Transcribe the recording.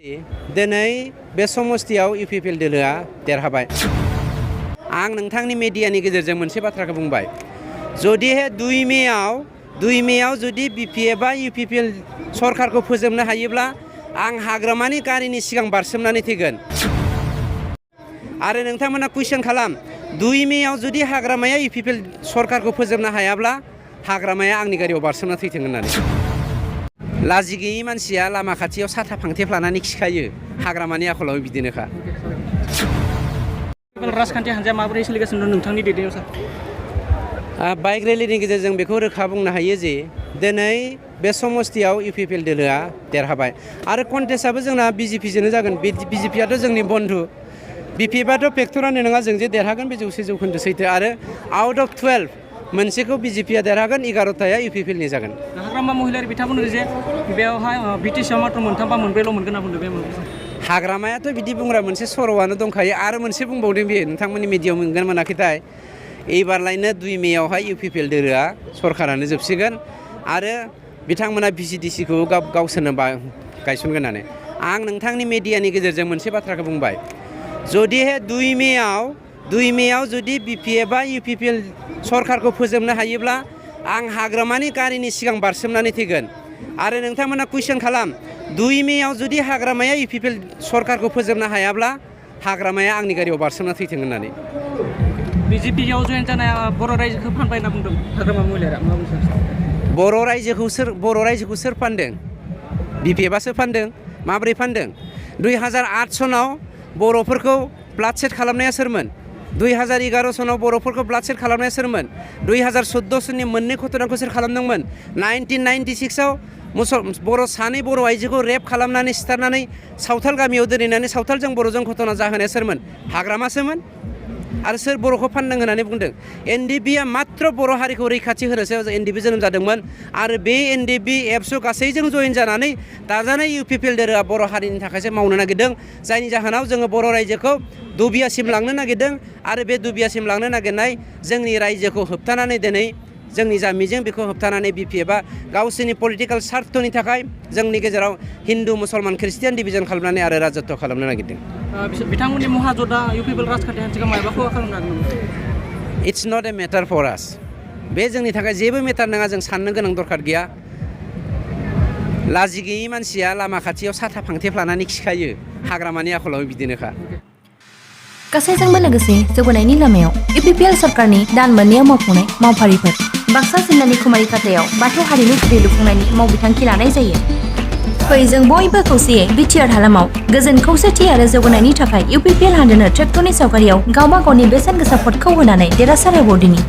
दिनै बे समस्तियाव इउपिपिएल दोलोआ देरहाबाय। आं नोंथांनि मिडियानि गेजेरजों मोनसे बाथ्राखौ बुंबाय, जुदिहे 2 मेआव जुदि बिपिएफ बा इउपिपिएल सरकारखौ फोजोबनो हायोब्ला आं हाग्रामानि गारिनि सिगां बारसोमनानै थैगोन। आरो नोंथांमोना कुइसन खालाम, 2 मेआव जुदि हाग्रामाया इउपिपिएल सरकारखौ फोजोबनो हायाब्ला हाग्रामाया आंनि गारियाव बारसोमना थैथों होननानै। लाजि गैयै मानसिया लामा खाथियाव साथा फांथेफ लानानै खिखायो, हाग्रामानि आखलाव बिदिनोखा। राजखान्थि हान्जाया माबोरै सोलिगासिनो दं नोंथांनि दैदेननायाव सार? बाइक रेलिनि गेजेरजों बेखौ रोखा बुंनो हायो जे दिनै बे समस्तियाव इउपिपिएल दोलोआ देरहाबाय आरो कन्टेस्टआबो जोंना बिजेपिजोंनो जागोन। बिजेपियाथ' जोंनि बन्धु, बिपिएफआथ' फेक्टरानो नङा, जों जे देरहागोन बे 100% सैथो। आरो आउट अफ 12 मोनसेखौ बिजेपिया देरहागोन, 11थाया इउपिपिएलनि जागोन। हाग्रामा महिलारि बिथांमोन जे बेयावहाय बिटिसिआव मात्र 3 बा 4ल' मोनगोन होनना बुंदों बे हाग्रामायाथ' बिदि बुंग्रा मोनसे सर'आनो दंखायो। आरो मोनसे बुंबावदों बे, नोंथांमोननि मिडियायाव मोनगोन मोनाखैथाय, एबारलायनो 2 मेआवहाय इउपिपिएल दोलोआ सरकारानो जोबसिगोन आरो बिथांमोना भिसिडिसिखौ गावसोरनो गायसनगोन होननानै। आं नोंथांनि मिडियानि गेजेरजों मोनसे बाथ्राखौ बुंबाय, जुदिहे 2 मेआव जुदि बिपिएफ बा इउपिपिएल सरकारखौ फोजोबनो हायोब्ला आं हाग्रामानि गारिनि सिगां बारसोमनानै थैगोन। आरो नोंथांमोना कुइसन खालाम, 2 मेआव जुदि हाग्रामाया इउपिपिएल सरकारखौ फोजोबनो हायाब्ला हाग्रामाया आंनि गारियाव बारसोमना थैथों होननानै। बिजेपिआव जयेन जानाय बर' रायजोखौ फानबाय होनना बुंदों हाग्रामा महिलारिया, मा बुंदों? बर' रायजोखौ सोर फानदों? बिपिएफआसो फानदों। माबोरै फानदों? 2008 सनाव बर'फोरखौ ब्लाड सेट खालामनाया सोरमोन? 2011 सनाव बर'फोरखौ ब्लाड सेट खालामनाया सोरमोन? 2014 सननि मोननै घटनाखौ सोर खालामदोंमोन? 1996आव बर' सानै बर' आइजोखौ रेप खालामनानै सिथारनानै सावथाल गामियाव दोनहैनानै सावथालजों बर'जों घटना जाहोनाया सोरमोन? हाग्रामासोमोन। आरो सोर बर'खौ फानदों होननानै बुंदों? एनडिबिआ मात्र बर' हारिखौ रैखाथि होनोसो एनडिबि जोनोम जादोंमोन। आरो बे एनडिबि एबसु गासैजों जयेन जानानै दाजानाय इउपिपिएल दोलोआ बर' हारिनि थाखायसो मावनो नागिरदों, जायनि जाहोनाव जोङो बर' रायजोखौ दुबियासिम लांनो नागिरदों। आरो बे दुबियासिम लांनो नागिरनाय जोंनि रायजोखौ होबथानानै दिनै जोंनि जा मिजिं बेखौ होबथानानै बिपिएफआ गावसोरनि पलिटिकेल स्वार्थनि थाखाय जोंनि गेजेराव हिन्दु मुसलमान ख्रिस्टियान डिभिजन खालामनानै आरो राजत्व खालामनो नागिरदों। बिथांमोननि महाजोता इउपिपिएल राजखान्थि हान्जाखौ मायबाखौ खालामनो हागोन? It's not a matter for us. बे जोंनि थाखाय जेबो मेटार नङा, जों साननो गोनां दरखार गैया। लाजि गैयै मानसिया लामा खाथियाव साथा फांथेफ लानानै खिखायो, हाग्रामानि आखलाव बिदिनोखा। गासैजोंबो लोगोसे जौगानायनि लामायाव इउपिपिएल सरकारनि दान मोननैयाव मावफुंनाय मावफारिफोर। बाक्सा जिल्लानि कुमारि खाथायाव बाथौ हारिमु खुलि लुफुंनायनि मावबिथांखि लानाय जायो। फै जों बयबो खौसेयै बिटिआर हालामाव गोजोन खौसेथि आरो जौगानायनि थाखाय इउपिपिएल हानजानो ट्रेक्टरनि सावगारियाव गावबा गावनि बेसेन गोसा भटखौ होनानै देरहासार होबावदिनि।